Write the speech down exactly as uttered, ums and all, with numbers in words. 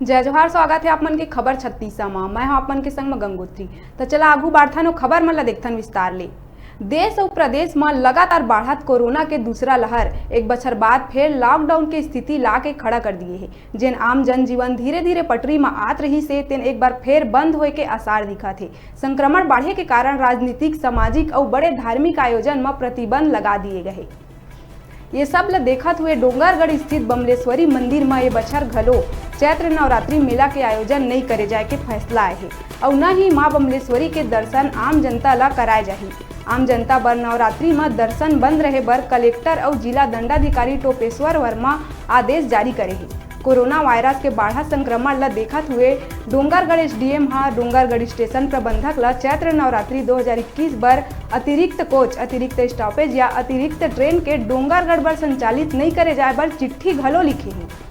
जय जोहार, स्वागत हे आप मन के खबर छत्तीसा म। मैं हूं आप मन के संग म गंगोत्री। त चला आगू बाढ़थन अउ खबर मन ला देखथन विस्तार ले। देश अउ प्रदेश म लगातार बाढ़त कोरोना के दूसरा लहर एक बछर बाद फेर लॉकडाउन के स्थिति ला के खड़ा कर दिए हे। जेन आम जनजीवन धीरे-धीरे पटरी म आत रहिस हे, तेन एक बार फेर बंद होए के आसार दिखत हे। संक्रमण बाढ़े के कारण राजनीतिक, सामाजिक अउ बड़े धार्मिक आयोजन म प्रतिबंध लगा दिए गए हे। ये सब ल देखत हुए डोंगरगढ़ स्थित बमलेश्वरी मंदिर म ये बछर घलो चैत्र नवरात्रि मेला के आयोजन नइ करे जाए के फैसला आए हे, अउ न ही मां बमलेश्वरी के दर्शन आम जनता ल कराए जाही। आम जनता बर नवरात्रि म दर्शन बंद रहे बर कलेक्टर अउ जिला दंडाधिकारी टोपेश्वर वर्मा आदेश जारी करे हे। कोरोना वायरस के बाढ़त संक्रमण ल देखत हुए डोंगरगढ़ एसडीएम ह डोंगरगढ़ स्टेशन प्रबंधक ल चैत्र नवरात्रि दो हज़ार इक्कीस बर अतिरिक्त कोच, अतिरिक्त स्टॉपेज या अतिरिक्त ट्रेन के डोंगरगढ़ बर संचालित नइ करे जाए बर चिट्ठी घलो लिखे हे।